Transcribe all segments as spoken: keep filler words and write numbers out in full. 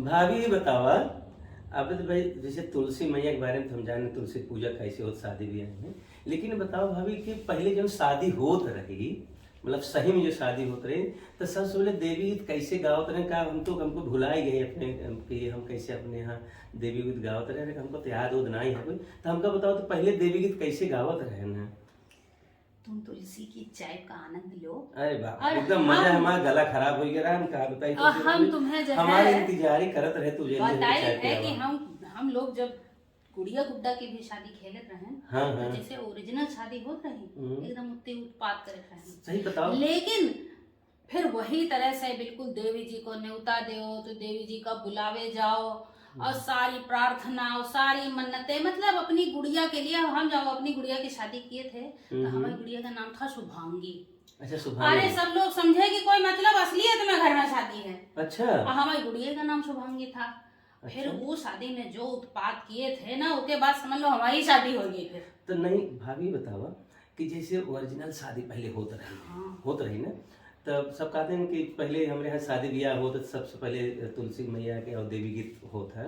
भाभी, ये बतावा, अब तो भाई, जैसे तुलसी मैया के बारे में तो हम जाने, तुलसी पूजा कैसे होत शादी ब्याह में, लेकिन बताओ भाभी कि पहले जब शादी होत रही, मतलब सही में जो शादी होत रही, तो सबसे पहले देवी गीत कैसे गावत रहे? का हम तो, हमको भुला ही गए अपने, कि हम कैसे अपने यहाँ देवी गीत गावत रहे, हमको तो याद उद नहीं है कोई। तो हमका बताओ, तो पहले देवी गीत कैसे गावत रहे ना? तुम तुलसी की चाय का आनंद लो। अरे बाप, और एकदम मजा है, हम हमारा गला खराब हो गया रहा, हम का बताई और तुमसे हम भाभी? तुम्हें जो हमारे है इंतजार ही करत रहे तू जल्दी जल्दी बताई चाय है कि पियावा। हम, हम लोग जब गुड़िया गुड्डा की भी शादी खेलत रहन, हाँ, तो हाँ। जैसे ओरिजिनल शादी होत रही, हम्म। एकदम उत्ते उत्पात करत रहन। सही बताओ। लेकिन फिर वही तरह से बिल्कुल देवी जी को न्योता देओ, तो देवी जी का बुलावे जाओ, और हम्म। सारी प्रार्थना और सारी मन्नतें, मतलब अपनी गुड़िया के लिए, हम जब अपनी गुड़िया की शादी किए थे, तो हम्म। हमारी गुड़िया का नाम था शुभांगी। अच्छा, शुभांगी। अरे, सब लोग समझे कि कोई, मतलब, असलियत में घर में शादी है। अच्छा। और हमारी गुड़िया का नाम शुभांगी था। फिर अच्छा। वो शादी में जो उत्पात किए थे ना, उसके बाद समझ लो हमारी शादी हो गई फिर। तो नहीं, भाभी बतावा कि जैसे ओरिजिनल शादी पहले होत रही, हाँ। होत रही ना, तब सब कहते हैं कि पहले हमरे यहाँ शादी ब्याह होत, सबसे पहले तुलसी मैया के और देवी गीत होत है।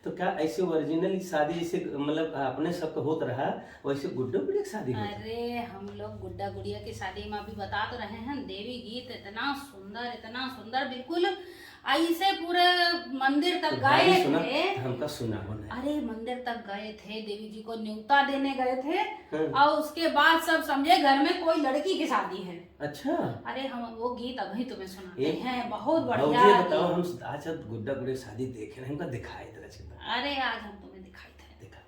तो क्या ऐसे ओरिजिनल शादी जैसे, मतलब, अपने सबके होत रहा, वैसे गुड्डा गुड़िया की शादी होत है? अरे, हम लोग गुड्डा गुड़िया की शादी में अभी बता तो रहे हैं, देवी गीत इतना सुंदर, इतना सुंदर, बिल्कुल ऐसे पूरे मंदिर तक तो गए भाभी सुना, थे। हमका सुनाओ ना। अरे, मंदिर तक गए थे, देवी जी को न्योता देने गए थे, हाँ। और उसके बाद सब समझे घर में कोई लड़की की शादी है। अच्छा। अरे, हम वो गीत अभी तुम्हें सुनाते ए, हैं, बहुत भौजी, बढ़िया बताओ, गीत। हम आज गुड्डा गुड़िया शादी देखे ना, हमका दिखाई दे रहा। अरे, आज हम तुम्हें दिखाई दे। दिखा।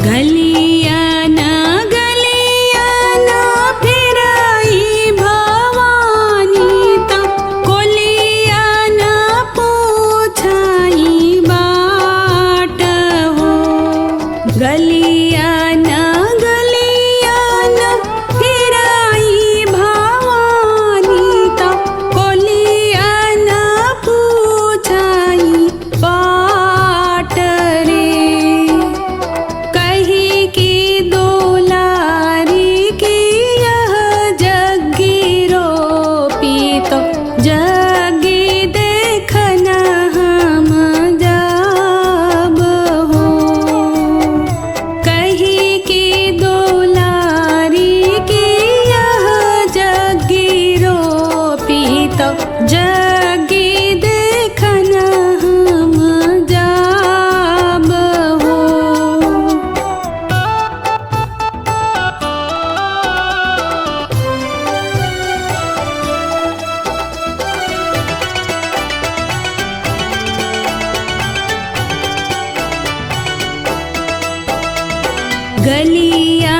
गलिया ना, गलिया ना फिराई भवानी, त कोलिया ना पूछाई बाट हो। गलिया ना, गलिया ना फिराई भवानी, त कोलिया ना पूछाई बाट रे। कही कि दुलारी की यह जग्गी रोपी, तो जग्गी देखन हम जाब हो। कही कि दुलारी की यह जग्गी रोपी, तो जग्गी देखन हम जाब हो। गलिया